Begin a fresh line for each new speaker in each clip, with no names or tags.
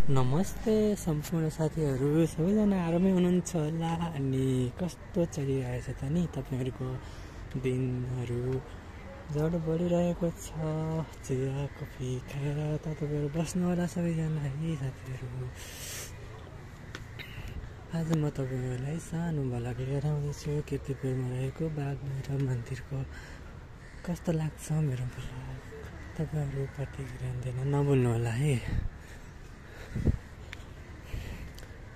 नमस्ते सम्पूर्ण साथीहरू, सबैजना आरामै हुनुहुन्छ होला। अनि कस्तो चलिरहेछ त नि तपाईँहरूको दिनहरू? जाडो बढिरहेको छ, चिया कफी खाएर त तपाईँहरू बस्नु होला सबैजना है साथीहरू। आज म तपाईँहरूलाई सानो भलाक लिएर आउँदैछु कीर्तिपुरमा रहेको बाघ भैरव मन्दिरको। कस्तो लाग्छ मेरो भलाक? तपाईँहरू प्रतिक्रिया दिन नभुल्नु होला है।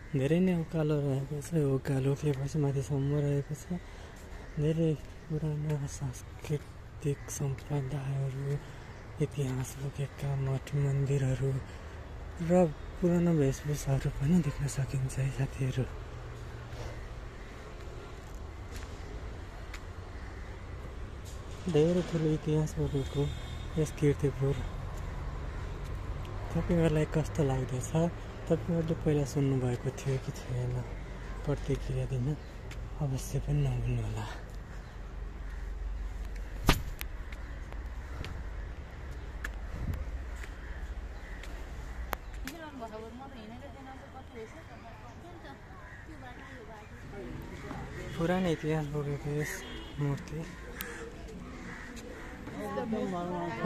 धेरै नै उकालो रहेको छ, उकालो उक्लेपछि माथिसम्म रहेको छ। धेरै पुराना सांस्कृतिक सम्प्रदायहरू, इतिहास बोकेका मठ मन्दिरहरू र पुरानो वेशभूषाहरू पनि देख्न सकिन्छ है साथीहरू। धेरै ठुलो इतिहास बोकेको यस कीर्तिपुर तपाईँहरूलाई कस्तो लाग्दछ? तपाईँहरूले पहिला सुन्नुभएको थियो कि थिएन? प्रतिक्रिया दिन अवश्य पनि नभुल्नुहोला। पुरानो इतिहास बोकेको यस मूर्ति,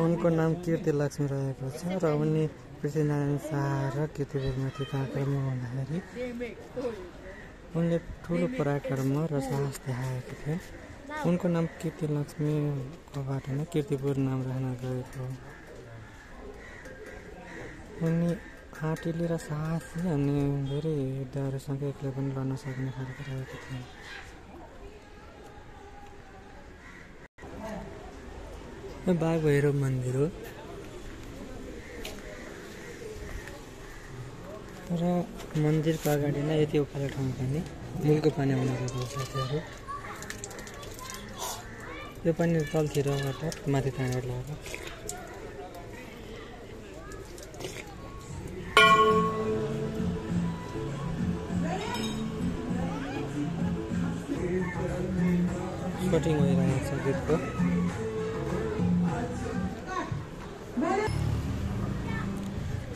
उनको नाम कीर्ति लक्ष्मी रहेको छ र उनी पृथ्वीनारायण शाह र कीर्तिपुरमाथि आक्रमण हुँदाखेरि उनले ठुलो पराक्रम र साहस देखाएको थिए। उनको नाम कीर्ति लक्ष्मीकोबाट नै कीर्तिपुर नाम रहन गएको। उनी आँटिली र साहसी अनि धेरै युद्धहरूसँग एक्लै पनि लड्न सक्ने खालको रहेको थिए। बाघ भैरव मन्दिर हो र मन्दिरको अगाडि नै यति उकालो ठाउँ पनि मूलको पानी आउने गरेको साथीहरू। यो पानी तलतिरबाट माथि तानेर लगाएको। सुटिङ भइरहेको छ गीतको।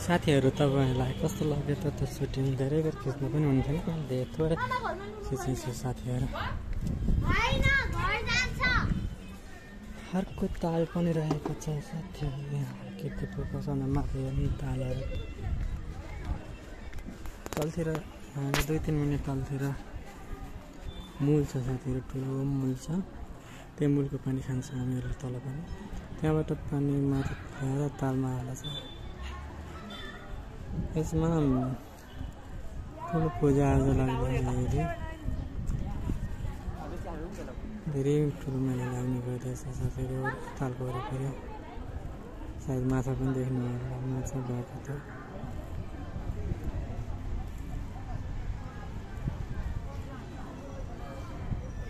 साथीहरू, तपाईँहरूलाई कस्तो लाग्यो त सुटिङ? धेरै बेर खिच्नु पनि हुन्थ्यो नि, धेरै थोरै खिचिन्छ साथीहरू। अर्को ताल पनि रहेको छ साथीहरू। कीर्तिपुरको सन्दर्भमा हेर्नु तालहरू तलतिर 2-3 मिनट तलतिर मूल छ साथीहरू, ठुलो मूल छ। त्यो मूलको पानी खान्छ हामीहरू तल पनि। त्यहाँबाट पानी माथि भएर तालमा हाल्छ। यसमा ठुलो पूजाआजा लाग्दाखेरि धेरै ठुलो मेला लाग्ने गर्दछ साथीहरू। तालको वरिपरि सायद माछा पनि देख्नु होला, माछा भएको थियो।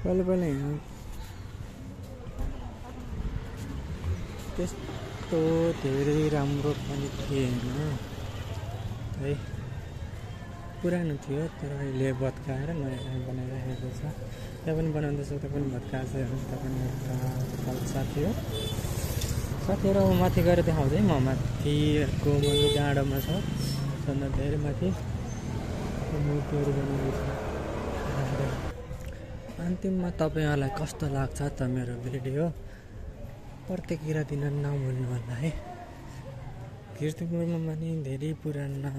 पहिला यहाँ त्यस्तो धेरै राम्रो पनि थिएन है, पुरानो थियो। तर अहिले भत्काएर नयाँ बनाइरहेको छ। त्यहाँ पनि बनाउँदैछ, त्यो पनि भत्काएको छ। त्यहाँ पनि एउटा साथीहरू माथि गएर देखाउँदै म माथिको मन्दिर डाँडोमा छ, भन्दा धेरै माथि मूर्तिहरू बनाउँदैछ। अन्तिममा तपाईँहरूलाई कस्तो लाग्छ त मेरो भिडियो? प्रतिक्रिया दिन नभुल्नु होला है। कीर्तिपुरमा पनि धेरै पुराना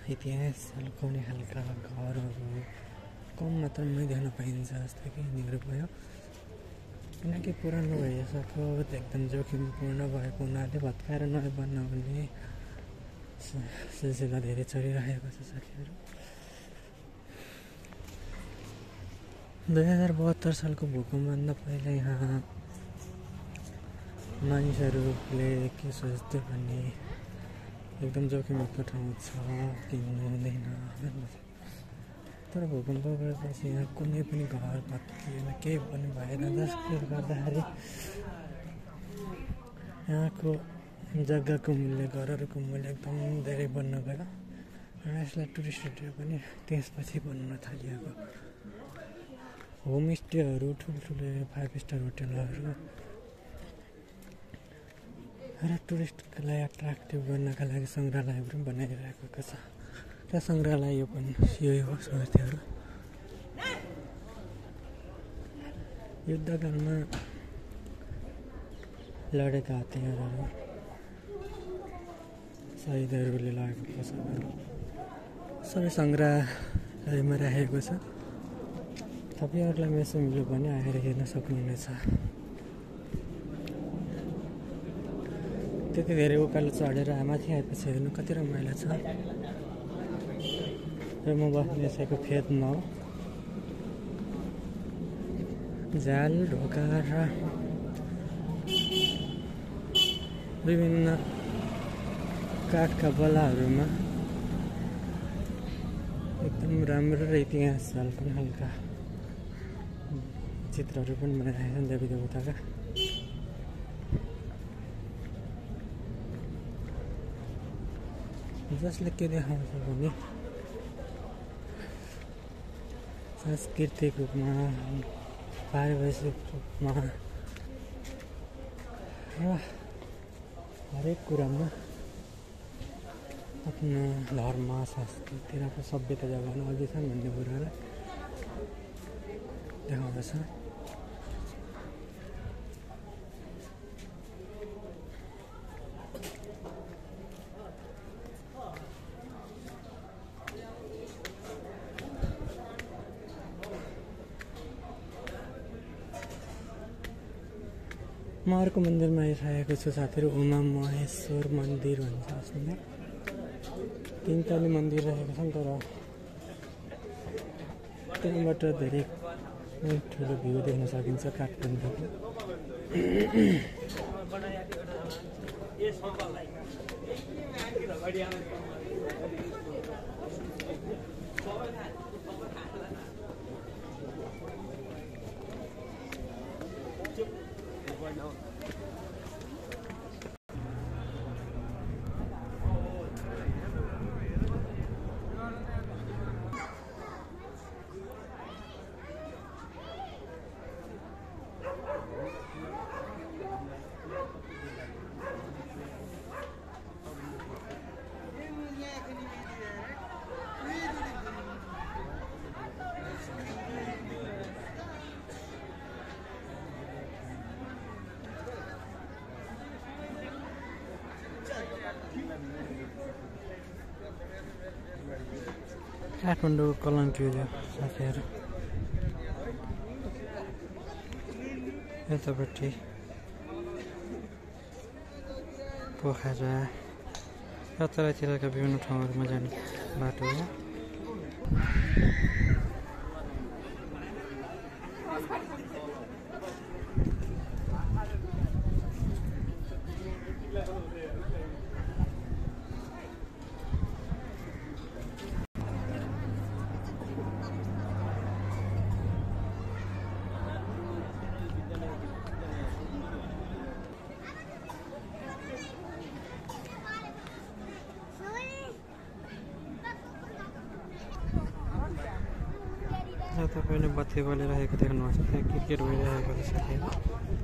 इतिहास झल्काउने खालका घरहरू कम मात्रामै देख्न पाइन्छ। जस्तो कि यिनीहरू भयो, किनकि पुरानो भइसक्यो, एकदम जोखिमपूर्ण भएको हुनाले भत्काएर नयाँ बनाउने सिलसिला धेरै चलिरहेको छ साथीहरू। 2072 सालको भूकम्पभन्दा पहिला यहाँ मानिसहरूले के सोच्थ्यो भने एकदम जोखिमयुक्त ठाउँ छ, किन्नु हुँदैन। तर भूकम्प गएपछि यहाँ कुनै पनि घर भत्किएन, केही पनि भएन, जसले गर्दाखेरि यहाँको जग्गाको मूल्य, घरहरूको मूल्य एकदम धेरै बढ्न गयो र यसलाई टुरिस्ट एरिया पनि त्यसपछि बन्न थालिएको। होमस्टेहरू, ठुल्ठुलो 5 स्टार होटलहरू र टुरिस्टलाई एट्र्याक्टिभ गर्नका लागि सङ्ग्रहालयहरू पनि बनाइरहेको छ। एउटा सङ्ग्रहालय यो पनि यही हो साथीहरू। युद्धकालमा लडेका हतियारहरू शहीदहरूले लगेको पोसाकहरू सबै सङ्ग्रहालयमा राखेको छ। तपाईँहरूलाई मेसो मिल्यो भने आएर हेर्न सक्नुहुनेछ। त्यति धेरै उकालो चढेर माथि आएपछि हेर्नु कति रमाइलो छ। र म बस्ने यसैको फेदमा हो। झ्याल ढोका र विभिन्न काठका बल्लाहरूमा एकदम राम्रो र इतिहास झल्कने खालका चित्रहरू पनि बनाइरहेका छन् देवी देवताका। जसले के देखाउँछ भने सांस्कृतिक रूपमा, पारिभाषिक रूपमा र हरेक कुरामा आफ्नो धर्म, संस्कृति र सभ्यता जगाउन अघि छन् भन्ने कुरालाई देखाउँदछ। म अर्को मन्दिरमा आइरहेको छु साथीहरू। उमा महेश्वर मन्दिर भन्छ यसमा। 3 तले मन्दिर रहेको छन्, तर त्यहाँबाट धेरै ठुलो भ्यू देख्न सकिन्छ काठमाडौँको। काठमाडौँको कलङ्की हो साथीहरू। यतापट्टि पोखरा र तलतिरका विभिन्न ठाउँहरूमा जाने बाटो हो। तपाईँले बत्ती बलिरहेको देख्नुहुन्छ, त्यहाँ क्रिकेट भइरहेको छ साथीहरू।